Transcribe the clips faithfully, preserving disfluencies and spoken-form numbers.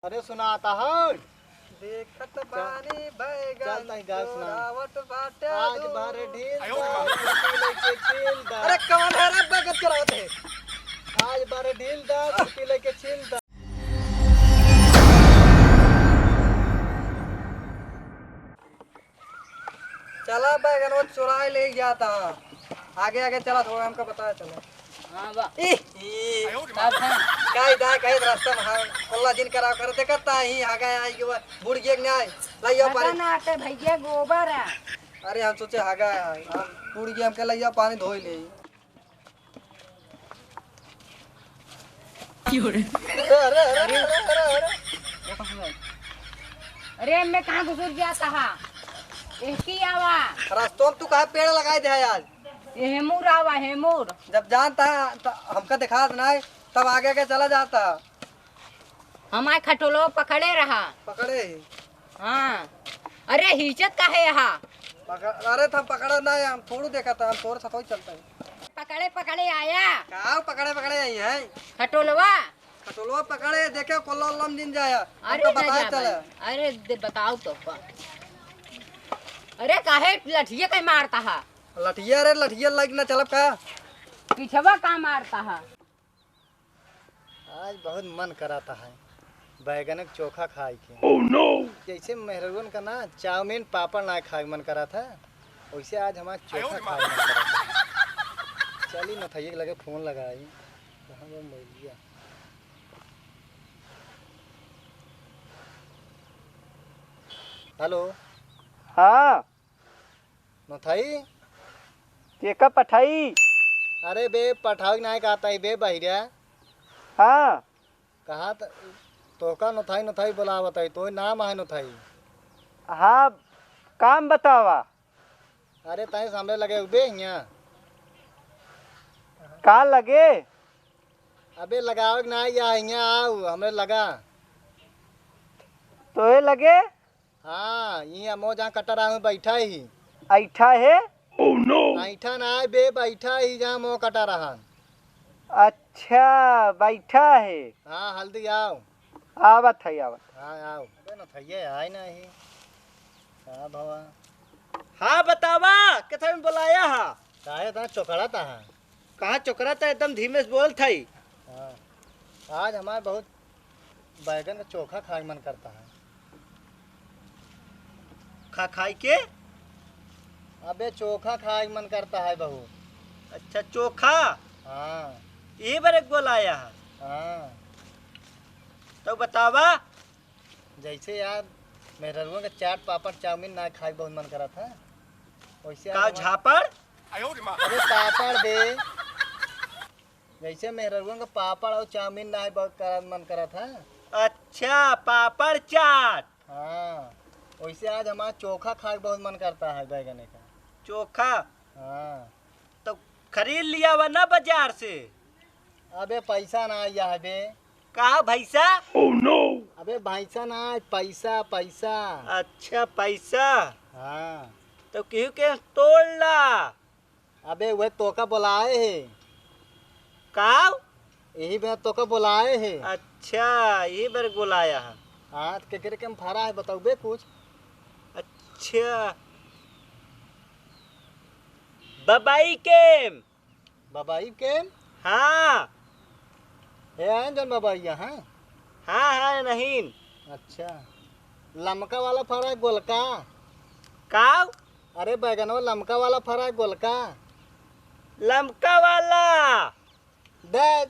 अरे सुनाता है। देखत चल। बानी बैगन चल, तहीं गाय सुना। चोरावत बाटे आज दूध। बारे ढील दा, खुरपी लेके छील दा। अरे कौन है रे बैगन चोरावत है? आज बारे ढील दा, खुरपी लेके छील दा। चला बैगन वो चुराए ले जाता। आगे आगे चला, थोड़ा हमका पता चला। हाँ बा। ई, ई। तब है। का इदा कहे रास्ता में हाँ, कोल्ला जिन करा कर देखत ता ही आगे आई के बा, बुड़ गया कि नहीं? लइया हगा पानी। ना आटे भैया, गोबर है। अरे हम सोचे हगा है, हम बुड़ गया, हमके लइया पानी धोई ले। अरे, अरे, अरे, अरे, अरे, अरे। अरे, एमे कहाँ घुसुर जाता हा? एहकी आवा। रास्तों में तू कहाँ पेड़ लगाए दे यार? ए हेमूर आवा, हेमूर। जब जानता त हमका दिखात नाहीं, तब आगे आगे चला जाता। हमार खटोलो पकड़े रहा। पकड़े ही। हाँ। अरे, हिचत काहे हा? पकड़, अरे, त हम पकड़ा ना, हम थोड़ू देखा था, हम तोरे साथ ही चलता है। पकड़े, पकड़े आया। का पकड़े, पकड़े आई है? खटोलवा। खटोलवा पकड़े, देखे, कोल्ला उल्ला में दिन जाया। अरे, हमका ना बताए जा चले। भाई। अरे, दे, बताओ तो का। अरे, काहे लठिया काहे मारता हा? लठिया रे, लठिया लाइक ना चलब का? पिछवा का मारता हा? आज बहुत मन कराता है बैगन के चोखा खाए के। Oh no! जैसे मेहरुअन का ना चाउमीन पापड़ ना खाए के मन करा था, वैसे आज हमारा चोखा खाए के मन करा था। चली नथैया के लगे फोन लगाई। कहाँ बा मोबाइलिया? हेलो। हाँ। नोथाई? केका पठाई? अरे बे, पठावे के नाय कहता ही बे, बहिरा। हाँ। कहा त, तोहका नोथाई, नोथाई बोलावत है, तोही नाम आहे नोथाई। हाँ, काम बतावा। अरे तहीं से हमरे लगे उबे हियाँ। का लगे? अबे लगावे के नाय, या हियाँ आउ, हमरे लगा। तोहे लगे? हाँ, ई अमो जहाँ कटा रहा हूँ, बैठा ही। ऐठा है? Oh no! ऐठा ना आए बे, बैठा ही जहाँ मो कटा रहा। अच्छा, बैठा है। हाँ, हल्दी आओ। आवत है, आवत। हाँ, आओ। अबे नथैया आए ना ही। का भवा? हाँ, बतावा, किथे में बुलाया हा? काहे ता चोकड़ा ता है? कहाँ चोकरा ता, एकदम धीमे से बोल थाई। हाँ। आज हमारे बहुत बैगन का चोखा खाए मन करता है। खा खाई के? अबे चोखा खाए मन करता है बहुत। अच्छा चोखा? हाँ। यही बार एक बोलाया है। हाँ। तो बतावा। जैसे यार मेहररुआ का चाट पापड़ चाउमीन ना खाए बहुत मन करत है, वैसे आज का हमार झापड़? अरे पापड़ बे। जैसे मेहररुआ का पापड़ और चाउमीन ना है बहुत करत मन करत है। अच्छा पापड़ चाट। हाँ, वैसे आज हमारा चोखा खाए बहुत मन करता है बैगने का। चोखा? हाँ। तो खरीद लिया हुआ ना बाजार से। अबे पैसा ना आया है बे। का भैसा? Oh no! अबे भैसा ना, पैसा, पैसा। अच्छा पैसा। हाँ। तो केहू के तोड़ ला। अबे वह तोका बुलाए है। का? यही बे तोका बुलाए है। अच्छा, यही बार बुलाया है। हाँ, तो केकरे के में फरा है, बताओ बे कुछ। अच्छा। बबाई के। बबाई के? हाँ। हे आयन जौन बबाई यहाँ? हाँ, हाँ, नहीं। अच्छा। लमका वाला फरा है, गोलका? का? अरे बैगनवा लमका वाला फरा है, गोलका? लमका वाला। देख,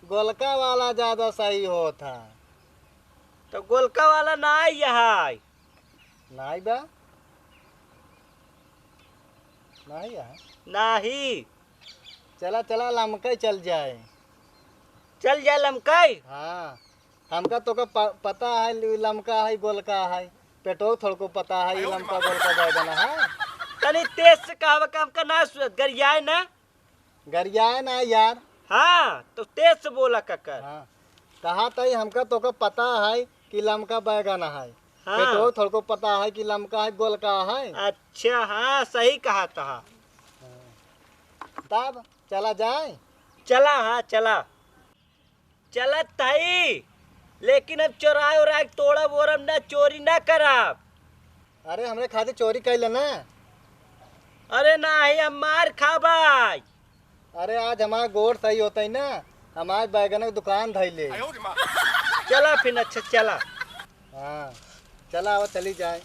गोलका वाला ज्यादा सही होत है। तो गोलका वाला ना आई है। नाई बा? नाई है? नाही। चला, चला, लमकई चल जाए। चल जाए लमकई? हाँ, हमका तोका प-, पता है, लमका है, गोलका है, पेटो थोड़को पता है, ई लमका गोलका बैगन है। तनी तेज से कहवा का हमका ना सु-, गरियाए ना। गरियाए ना यार। हाँ, तो तेज से बोला ककर। हाँ, कहा तई हमका तोका पता है कि लमका बैगन है। हाँ। पेटो थोड़को पता है कि लमका है, गोलका है। अच्छा, हाँ, सही कहा तहा। हाँ। तब चला जाए? चला, हाँ, चला। चलत हई। लेकिन अब चोराए ओराए के तोड़ब ओरब ना, चोरी ना करब। अरे हमरे खातिर चोरी कइले ना। अरे नाही, हम मार खाबै। अरे आज हमार गोड़ सही होतइ ना, हम आज बैगन के दुकान धइले। चला फिर, अच्छा चला। हाँ, चला अब चली जाए।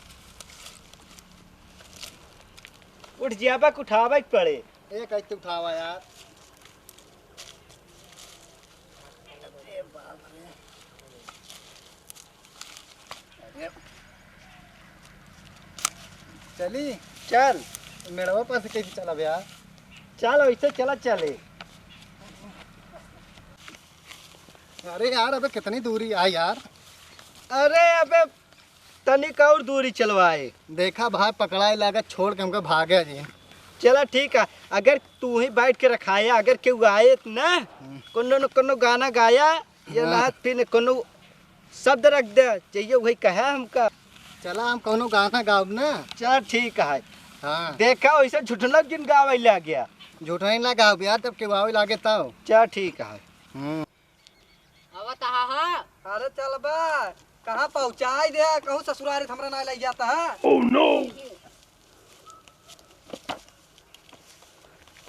उठ जियाबा के उठावइ के पड़े। ए, कैसे उठावा यार? अरे बाप रे। अरे। चली? चल। मेड़वा पर से कैसे चलब यार? चल, वैसे चला चले। अरे यार, अबे कितनी दूरी आ यार। अरे अबे तनिक और दूरी चलवाए। देखा भाई, पकड़ाए लागत, छोड़ के हमका भागे जी। चला ठीक है, अगर तू ही बैठ के रखाया, अगर केहू आए त ना, हम्म। कोनो न कोनो गाना गाया, या हाँ। ना फिर कोनो शब्द रख दे, चाहिए वही कहे हमका। चला हम कोनो गाना गाउब ना। चला ठीक है। हाँ। देखा वैसे झुठनक जिन गावे लग गया। झुठनक ना गाउब यार, जब केहू आवे लागे तब। चला ठीक है। हम्म। आवत हा, हा। अरे चल बा, कहाँ पहुँचाई दे, कहूँ ससुरारी त हमरा ना लइ जात हा। Oh no!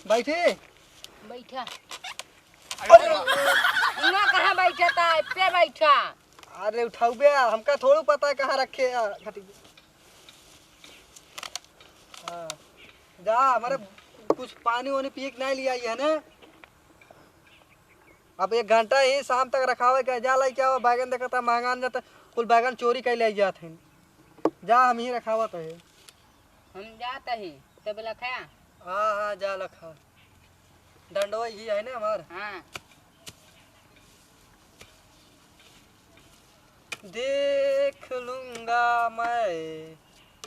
बैठी। बैठा। अरे। इहाँ कहाँ बैठा था? पे बैठा। अरे उठाऊ बे, हमका थोड़ू पता है कहाँ रखे है, घटी। हाँ। जा, हमारे कुछ पानी वानी पिए के नहीं लिया है ना? अब एक घंटा ही शाम तक रखावे के, जा लइके आवा, बैगन देखत हा महंगा न जाता, कुल बैगन चोरी कइ लइ जात हैं। जा, हम ही रखावत है। हम जात ही, तब लखा। हाँ, हाँ, जा लखा। डंडवा ही है ना हमार। हाँ। देख लूंगा मैं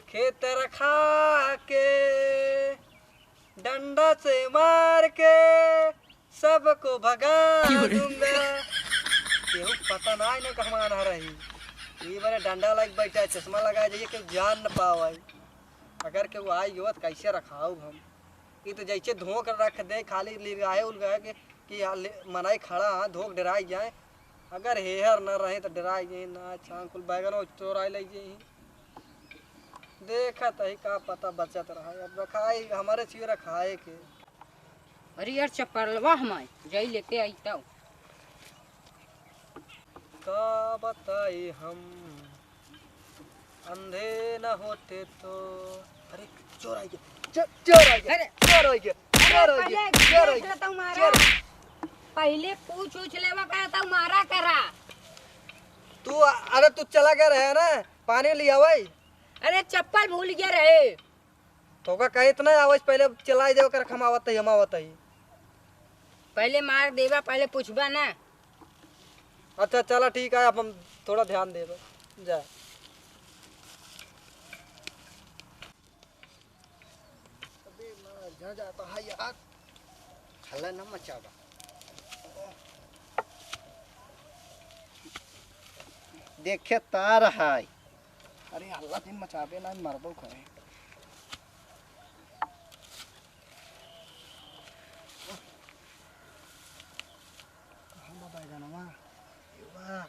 खेत रखा के, डंडा से मार के सबको भगा दूंगा। केहू पता ना है ना कहवा ना रही। ई बारे डंडा लाइके बैठा है, चश्मा लगा जाइए, केहू जान न पावे। अगर केहू आई गयो तो कैसे रखाऊ हम? ई तो जैसे धोख रख दे, खाली लिगाए उलगाए के कि आ ले, मनई खड़ा हाँ, धोख डराई जाए। अगर हेहर न रहे तो डराई जाए ना, छांग कुल बैगन चोराई लइ जाए। देखत ही का पता बचत रहा, अब रखाई हमारे छिए रखाए के। अरे यार, चप्पलवा हमार जाई लेके आई तब। का बताई हम, अंधे न होते तो। अरे, चोर आ गया, चोर, चोर आ गया, अरे, चोर आ गया, अरे, चोर आ गया, पहले चोर आ देख गया, लेता हूँ मारा। चोर। पहले पूछ उछ लेवा करा था, मारा करा। तू, अरे, तू चला गया रहे ना, पानी लिया भाई। अरे, चप्पल भूल गया रहे। तोका कहे त ना आवस, पहले चलाइ दे, ओकर हम आवत ही, हम आवत ही। पहले मार देबा, पहले पूछबा ना। अच्छा, चला ठीक है, अब हम थोड़ा ध्यान देबे। जा। अबे मार, जा जाता है यार। हल्ला न मचावा। देखे तार है। अरे हल्ला दिन मचाबे ना, मरबो करे। कहाँ बा बैगनवा? ए बा,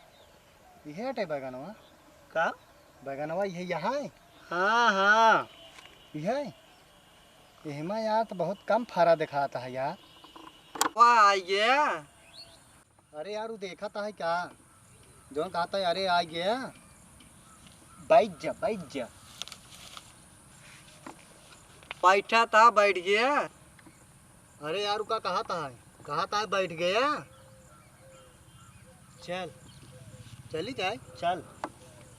इहे हटे बैगनवा। का? बैगनवा इहे यहाँ है? हाँ, हाँ। इहे? एहमा यार तो बहुत कम फारा देखात है यार। वाह, आ गया। अरे यार, उ देखत है का? जौन कहत है, अरे आ गया। बैठ जा, बैठ जा। बैठा था, बैठ गया। अरे यार, उ का कहत है? कहत है, बैठ गया। चल। चली जाए? चल।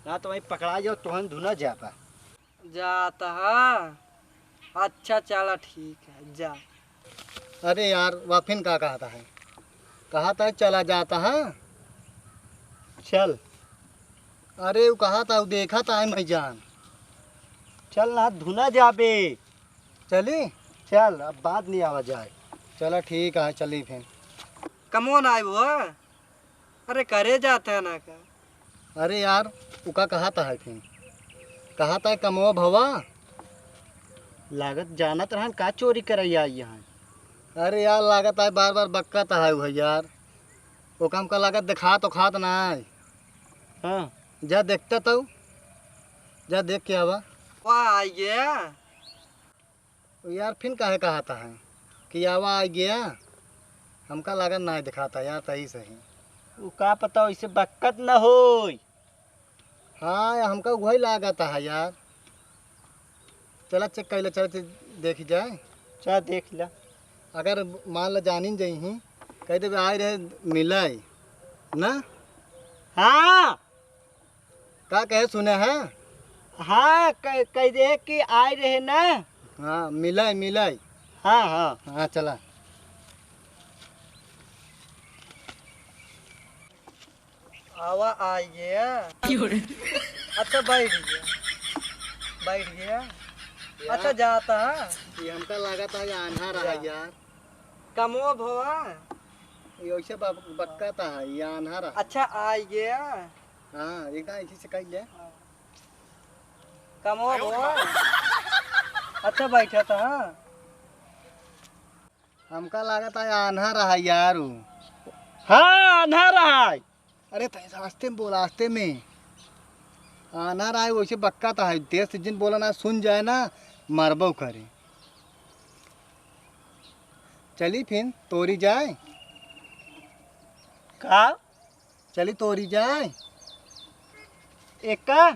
ना तो वहीं पकड़ा जाओ, तोहन धुना जाबा। जाता है। अच्छा, चला, ठीक है, जा। अरे यार, वाफिन का कहता है? कहता है, चला जाता है। चल। अरे, उ कहता है, उ देखत है, मैं जान। चल ना, धुना जाबे। चली? चल, अब बाद नहीं आवा जाए। चला, ठीक है, चली फिर। कमवा ना आए वो? अरे, करे जाता है ना का? अरे यार, उ का कहता है फिर? कहता है, कमवा भवा? लागत जानत रहन का चोरी करे आई यहाँ? अरे यार, लागत है बार बार बक्कत है उ यार। ओका हमका लागत देखात ओखात ना है। हाँ। जा देखता तउ, जा देख के आवा। वाह, आ गया। यार, फिन काहे कहता है कि आवा, आ गया? हमका लागत ना दिखाता यार, सही सही। उ का पता, वैसे बक्कत न होई। हाँ, हमका वही लागत है यार। चला चेक कर ले, चला चेक देखी जाए। चला देख ला। अगर मान ला जानिन जइही, कह देबे आए रहे मिलाई ना। हाँ। का कहे सुने है? हाँ, कह, कह दे कि आए रहे ना। हाँ, मिलाई, मिलाई। हाँ, हाँ। हाँ, चला। आवा, आ गया। क्यों रे? अच्छा, बैठ गया, बैठ गया। यार, अच्छा, जाता है। ये हमका लागत है, ये आन्हा रहा जा। यार। कमवा भवा। ये वैसे बक-, बक्का ता है, ये आन्हा रहा। अच्छा, आ गया। हाँ, एकदम ऐसे से कह ले। कमवा भवा। अच्छा, बैठा था। हमका लागत है आन्हा रहा यार उ। हाँ, आन्हा रहा है। अरे तै आस्ते में बोल, आस्ते में। आन्हा रहा है, वैसे बक्का ता है। तेज से जिन बोला ना, सुन जाए ना, मरबो करे। चली फिन, तोरी जाए। का? चली तोरी जाए। एका?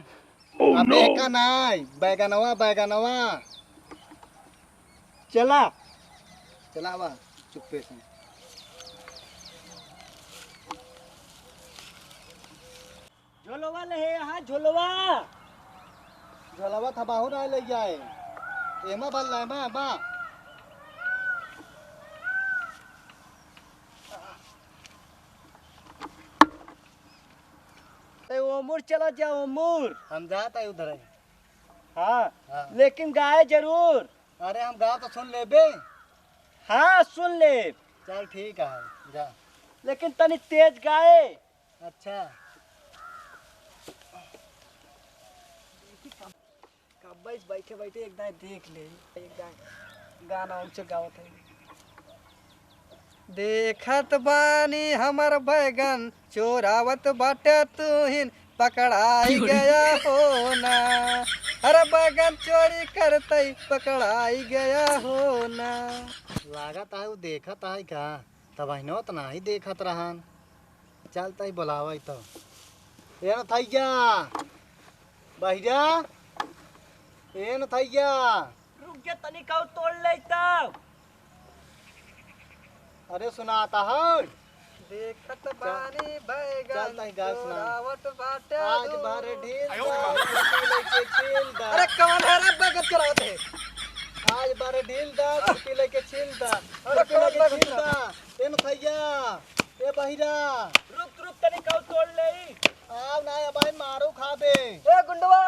Oh, अबे no! एका नाय, बैगनवा, बैगनवा। चला। चला बा, चुप्पे से। झोलवा ले हे, हाँ, झोलवा। झोलवा था बाहर आए ले जाए। एमा बल, एमा, एमा। ए, ओमुर चला जा, ओमुर। हम जात है उधर है। हाँ, हाँ। लेकिन गाए जरूर। अरे, हम गाओ तो सुन लेबे। हाँ, सुन ले। चल, ठीक है, जा। लेकिन तनी तेज गाए। अच्छा। कब्बे से बैठे बैठे एक दाई देख ले, एक दाई गाना ऊंचे गावत है। देखत बानी हमर बैगन चोरावत बाटे तुहिन, पकड़ाई गया हो ना। अरे बैगन चोरी करतई पकड़ाई गया हो ना। लागत है उ देखत है का, तब अहिनो त नाही देखत रहन। चल तई बोलावई तो। ए नथैया, बहिरा, ए नथैया। रुक जा, तनी काऊ तोड़ ले तब। अरे सुनाता है। देखत चल, बानी बैगन चल तई गाय सुना। चोरावत बाटे आज दूर। बारे ढील दा, खुरपी लेके छील दा। अरे कौन है रे बैगन चोरावत है? आज बारे ढील दा, खुरपी लेके छील दा। अरे खुरपी कौन लेके बैगन छील दा। चोरावत है? ए नथैया, ए बहिरा। रुक, रुक, तनी काऊ तोड़ लेई। आव ना, अब आई मारू खाबे। ए गुंडवा,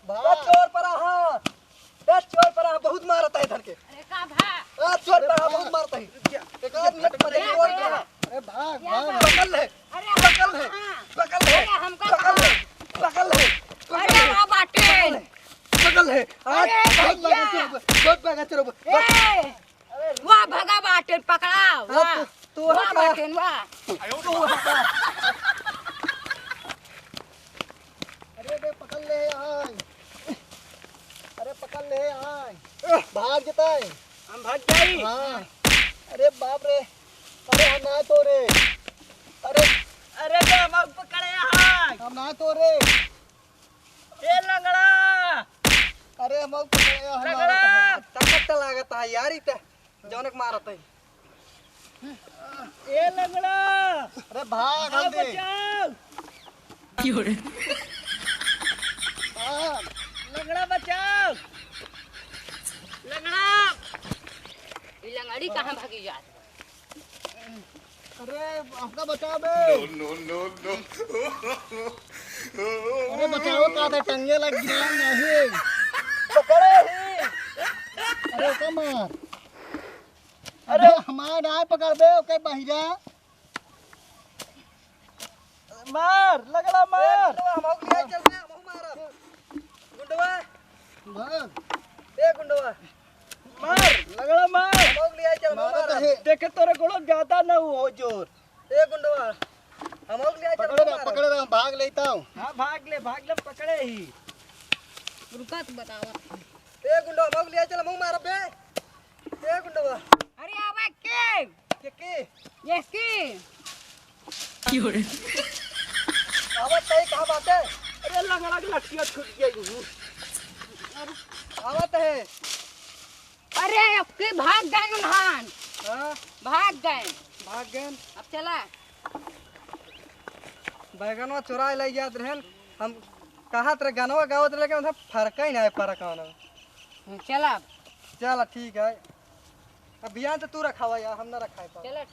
भाग। ए चोर पर आहा। ए चोर पर आहा, बहुत मारत है इधर के। अरे का भा? ए चोर पर आहा, बहुत मारत है। एक आध मिनट पहले ए और भैया। गया। अरे भाग, या भाग। बा? पकड़ ले। अरे पकड़ ले। हाँ। पकड़ ले। अरे हमका पकड़ ले। कहाँ? पकड़ ले। पकड़ अरे ले। वा बाटे। पकड़ ले। आज अरे बहुत भैया। बगा चोर, बहुत बगा चोर। ए। वाह, भगा बाटेन, पकड़ाओ, हाँ, वाह। तो, तो वाह हटा। बाटेन, वाह। तो हटा। अरे बे, पकड़ ले आय। अरे पकड़ ले आय। भाग जताए। हम भाग जाई? हाँ। अरे बाप रे। अरे हम ना तोरे। अरे। अरे बे, हम पकड़े आय। हम ना तोरे। ए लंगड़ा! अरे, हम पकड़े, हम लंगड़ा! मारत है। तब तक लागत है यार, ई त जौनक मारत है। ए लंगड़ा! अरे, भाग, भाग, जल्दी। बचाओ! क्यों रे? भाग। लंगड़ा बचाओ! लंगड़ा! ई लंगड़ी कहाँ भागी जात बा? अरे, हमका बचाओ बे। No, no, no, no। अरे, बचाओ, का दे, टंगे लग गया, नहीं। पकड़े ही। अरे, ओका मार। अरे। अरे, हमार नाय पकड़बे, ओके बहिरा। मार, लंगड़ा मार। ए, गुंडवा, हमहू के लिए चल रहे, हमहू मारब। गुंडवा। भाग। ए, गुंडवा। मार, लंगड़ा मार। हमहू के लिए चल, हमहू मारब। मारब। देखे तोरे गोड़ो ज्यादा ना हो जोर। ए, गुंडवा। हम लोग ले चल, पकड़े रहे, मारो। पकड़े रहे, हम भाग लेता हूँ। हाँ, भाग ले, भाग ले, पकड़े ही। रुका तो बतावा। ए गुंडा, हम लोग ले चल, मुंह मार बे। ए गुंडा। अरे आवा के? के के? ये के? आवत है, कहाँ बात है? अरे लंगड़ा के लठिया छूट गया। आवत है। अरे, अबकी भाग गए उन्हान। हाँ? भाग गए। भाग गए? अब चला। बैगनवा चोराए लइ जात रहन। हम कहत रहे, गनवा गावत रहे, लेकिन उनसे फरक ही ना है, फरक आना। हम्म, चला अब। चला, ठीक है। अब बियान तो तू रखावा यार, हम ना रखाए पाओ। चला।